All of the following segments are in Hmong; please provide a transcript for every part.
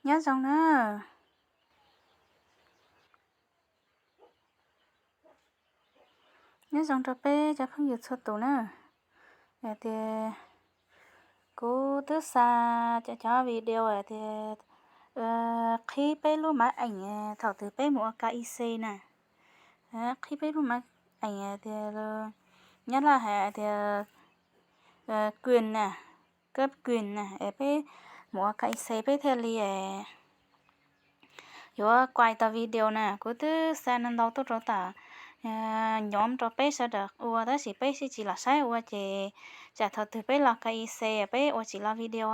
Nyob zoo na. Nyob zoo rau peb cov phooj ywg txhua tus na. Tias kuv twb xa cov cov video tias qhib peb lub mab eem thaum twg peb mus ua K Y C na. Qhib peb lub mab eem tias Nyab Laj hais tias quyền na, cấp quyền na, es peb mus ua K Y C peb thiaj li yuav kuai tau video na. Kuv twb xa ntau tuaj rau tom nhóm rau peb sawv daws ua tab sis peb sib tsis los saib ua ces tsam thaum twg peb los K Y C peb ua tsis los video.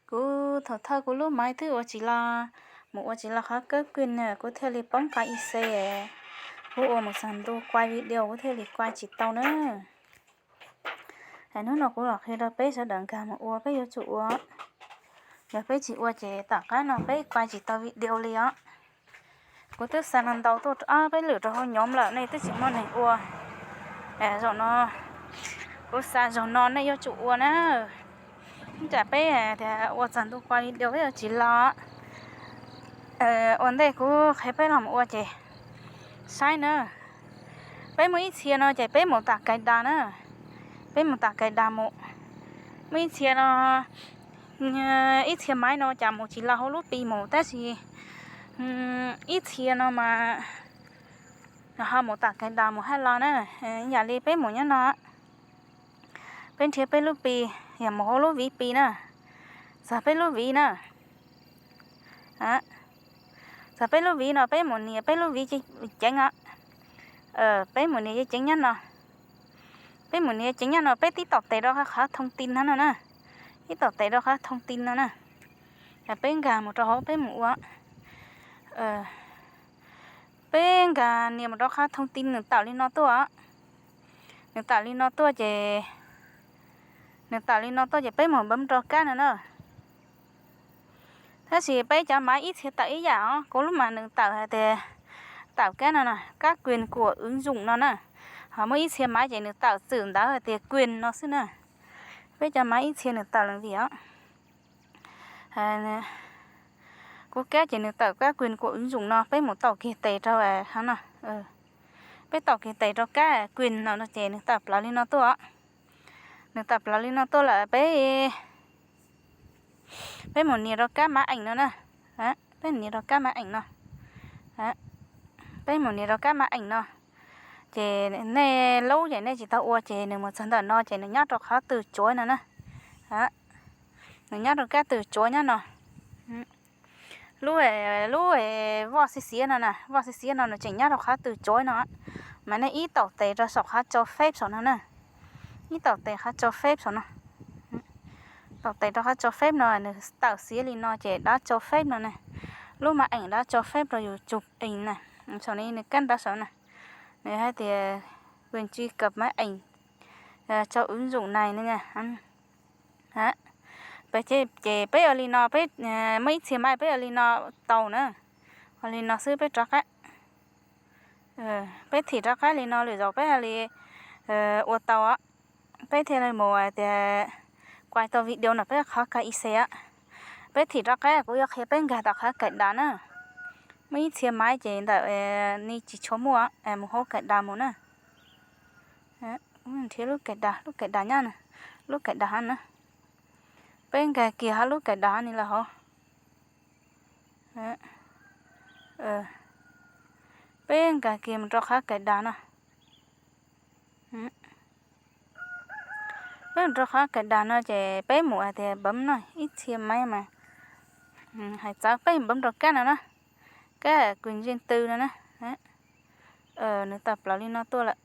Kuv thaum thawj kuv lub maiv twb ua tsis los, mus ua tsis los qhov cấp quyền na, kuv thiaj li poob K Y C. Kuv ua mus txog ntu kuai video kuv thiaj li kuai tsis tau na. Hnub no kuv los qhia rau peb sawv daws nkag mus ua, peb yuav tsum ua. Yog peb tsis ua ces tom qab no peb kuai tsis tau video li os. Kuv twb xa ntau tuaj ob peb lwm rau hauv nhóm lawm nej twb tsis muaj neeg ua. Zaum no kuv xa zaum no nej yuav tsum ua na. Ib tsam peb tias ua txog ntu kuai video peb yuav tsis los. Ua ntej kuv qhia peb los mus ua ces saib na. Peb muaj ib txhia no ces peb mus tom cài đặt na. Peb mus tom cài đặt mus. Muaj ib txhia no, ib txhia maiv no cas mus tsis los hauv lub Pi mus tab sis ib txhia no mas ho mus tom cài đặt mus hab los na. Yam li peb mus nyob no, peb nrhiav peb lub Pi, yog mus hauv lub Ví Pi na, txog peb lub Ví na. Txog peb lub Ví no peb mus nias peb lub Ví ceev os. Peb mus nias ceev nyob no. Peb mus nias ceev nyob no peb tib taum tes rau qhov thông tin no na. Tib taum tes rau qhov thông tin no na. Peb nkag mus rau hauv peb mus ua. Peb nkag nias mus rau qhov thông tin nws tawm li no tuaj. Nws tawm li no tuaj ces, nws tawm li no tuaj ces peb mus npam rau kab no na. Tab sis peb cov maiv ib txhia tawm ib yam os, kuv lub mas nws tawm hais tias tawm kab no na, các quyền của ứng dụng no na. Ho muaj ib txhia maiv ces nws tawm txwm ntawv hais tias quyền no xwb na. Peb cov maiv ib txhia nws tawm leej vim os. Kuv kab ces nws tawm các quyền của ứng dụng no, peb mus taum kiag tes rau no. Peb taum kiag tes rau các quyền no ces nws tawm plaws li no tuaj. Nws tawm plaws li no tuaj lawm peb, peb mus nias rau kab maiv eem no na. Peb nias rau kab maiv eem no. Peb mus nias rau kab maiv eem no. Ces nej lub ces nej tsis tau ua ces nws mus txog ntawm no ces nws nyob rau qhov từ chối no na. Nws nyob rau kab từ chối nyob no. Lub, lub voj xiv xiav no na, voj xiv xiav no nws tseem nyob rau qhov từ chối no. Mas nej ib taum tes rau saum qhov cho phép saum no na. Ib taum tes qhov cho phép saum no. Taum tes rau qhov cho phép no nws tawm xiav li no ces dab cho phép no na. Lub maiv eem dab cho phép rau yus chụp ảnh na. Saum no nws kab ntawv saum na. Nws hais tias quyền truy cập máy ảnh cho ứng dụng này no. Peb ces peb ua li no, peb muaj ib txhia maiv peb ua li no tau na. Ua li no xwb peb rov qab. Peb thim rov qab li no lwm zaus peb hais li ua tau os. Peb thiaj li mus tias kuai tau video no peb qhov K Y C os. Peb thim rov qab kuv yuav qhia peb nkag tom qhov cài đặt na. Muaj ib txhia maiv ces ntawm ni tsis tshua muaj, mus hauv cài đặt mus na. Nrhiav lub cài đặt, lub cài đặt nyob, lub cài đặt hov na. Peb nkag kiag hov lub cài đặt ni lawm hauv. Peb nkag kiag mus rau qhov cài đặt no. Peb mus rau qhov cài đặt no ces peb mus hais tias bấm no, ib txhia maiv mas hais txawv peb bấm rau kab no na, kab quyền riêng tư no na. Nws tawm plaws li no tuaj lawm.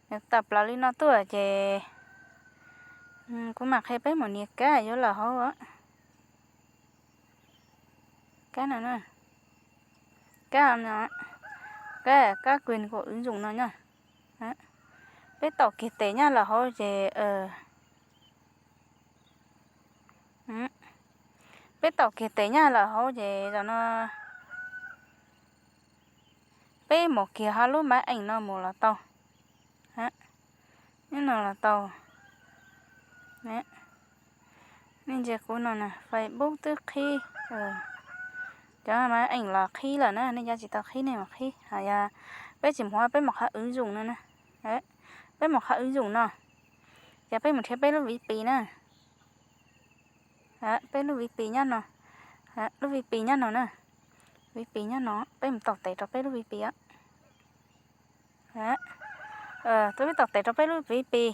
Nws tawm plaws li no tuaj ces kuv mam qhia peb mus nias kab yuav lawm hauv. Kab no, kab no, kab, kab quyền của ứng dụng no nyob. Peb taum kiag tes nyob lawm hauv ces, peb taum kiag tes nyob lawm hauv ces zaum no peb mus kiag hov lub maiv eem no mus los tau. Nyob no los tau. Nej ntsia kuv no na, Facebook twb qhib, cov maiv eem los qhib lawm na, nej cov tsis tau qhib nej mus qhib. Hos yog peb tsis mus, peb mus qhov wv zoom no na, peb mus qhov wv zoom no, ces peb mus nrhiav peb lub VPN na. Peb lub VPN nyob no, lub VPN nyob no na, VPN nyob no, peb mus taum tes rau peb lub VPN. Peb taum tes rau peb lub VPN.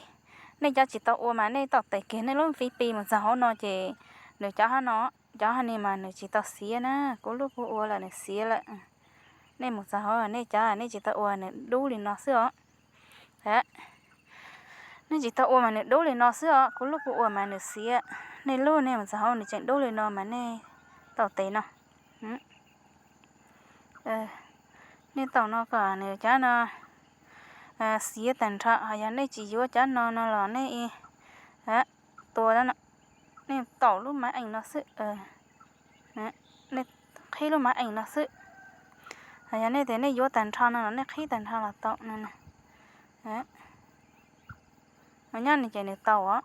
Nej cov tsis tau ua mas nej taum tes kiag nej lub VPN mus txog hauv no ces nws cov hauv no, cov hauv ni mas nws tsis tau xiav na, kuv lub kuv ua lawm nws xiav lawm. Nej mus txog hauv nej cov nej tsis tau ua nws dub li no xwb os. Nej tsis tau ua mas nws dub li no xwb os, kuv lub kuv ua mas nws xiav. Nej lub nej mus txog hauv nws tseem dub li no mas nej taum tes no. Nej taum no kom nws cov no xiav tag nrho, hos yog nej tsis yuav cov no no los nej tua, nej taum lub maiv eem no xwb, nej qhib lub maiv eem no xwb. Hos yog nej tias nej yuav tag nrho no los nej qhib tag nrho los tau no. Ua nyob no ces nws tau os.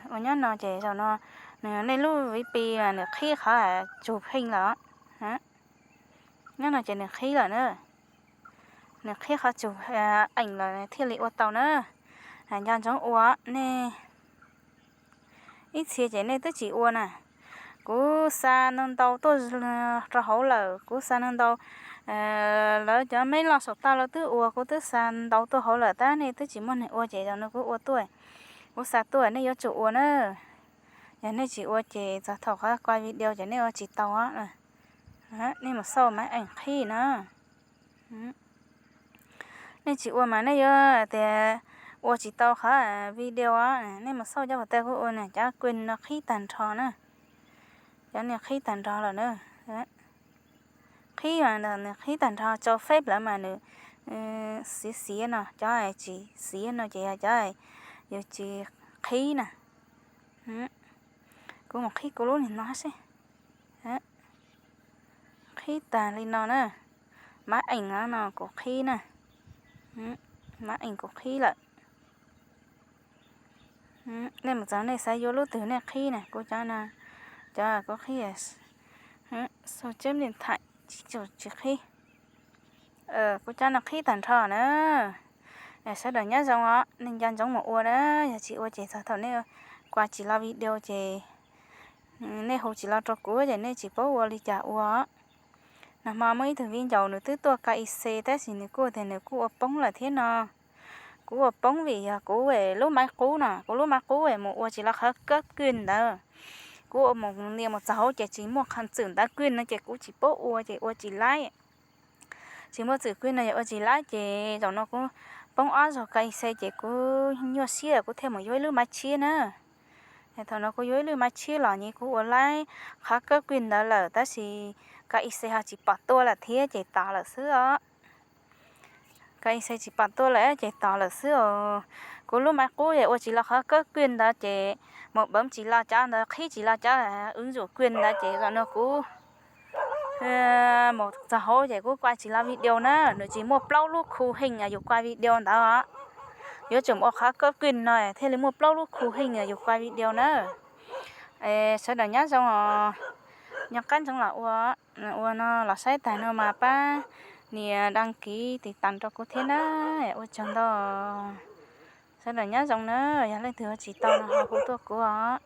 Ua nyob no ces zaum no nej lub VPN mas nws qhib qhov tsug pheej lawm. Nyob no ces nws qhib lawm na. Nws qhib qhov tsug eem lawm thiaj li ua tau na. Nco ntsoov ua nej. Ib txhia ces nej twb tsis ua na. Kuv xa ntau ntau tuaj rau hauv lawm, kuv xa ntau ntau, lawv cov meb loj saum toj lawv twb ua, kuv twb xa ntau tuaj hauv lawm tab nej twb tsis muaj neeg ua ces zaum no kuv ua tuaj. Kuv xa tuaj nej yuav tsum ua na. Yog nej tsis ua ces txog thaum qhov quaj video ces nej ua tsis tau. Nej mus xauj maiv eem qhib na. Nej tsis ua mas nej yuav tias ua tsis tau qhov video. Nej mus xauj cov pus tag kuv ua na, cov kuj no qhib tag nrho na. Cov niag qhib tag nrho lawm na. Qhib mas nws qhib tag nrho, tso feb lawm mas nws xiav xiav no, cov tsis xiav no ces yog cov yus tsis qhib na. Kuv mus qhib kuv lub niag no seb. Qhib tag li no na. Maiv eem no kuv qhib na. Maiv eem kuv qhib lawm. Nej mus txog nej xav yuav lub twg nej qhib na, kuv cov no, cov kuv qhib, xu ceb li thaim tsis qhib. Kuv cov no qhib tag nrho na. Sawv daws nyob zoo os, nej nco ntsoov mus ua na, yog tsis ua ces txog thaum nej quaj tsis los video ces nej hu tsis los rau kuv ces nej tsis paub ua li cas ua. Nag hmo muaj ib tug viv ncaus nws twb tuaj KYC tab sis nws kuj tias nws kuj ua poob lawm thiab no. Kuv ua poob vim yog kuv lub maiv qub no, kuv lub maiv qub mus ua tsis los qhov kab kwj ntawd. Kuv ua mus nias mus txog hauv ces tsis muaj qhov txwm ntawd kwj no ces kuv tsis paub ua ces ua tsis laib. Tsis muaj txwm kwj no yog ua tsis laib ces zaum no kuv poob ob zaug KYC ces kuv nyuaj siab kuv thiaj mus yuav ib lub maiv tshiab na. Thaum no kuv yuav ib lub maiv tshiab los nyias kuv ua laib qhov kab kwj ntawd lawm tab sis KYC ho tsis pom tuaj lawm thiab ces tos lawm xwb os. KYC tsis pom tuaj lawm ces tos lawm xwb os. Kuv lub maiv qub es ua tsis los qhov kab kwj ntawd ces mus poob tsis los cov ntawd, qhib tsis los cov wv zum kwj ntawd ces zaum no kuv mus txog hauv ces kuv quaj tsis los video na, nws tsis muaj plaub lub khu heej yus quaj video ntawd. Yuav tsum ua qhov kab kwj no thiaj li muaj plaub lub khu heej yus quaj video na. Sawv daws nyob zoo os, nyob qab ntsoov los ua, ua no los saib tag no mas pab nias đăng ký tiv tas rau kuv thiab na. Ua tsaug ntau. Sawv daws nyob zoo na, yog leej twg ua tsis tau no ho hu tuaj kuv os.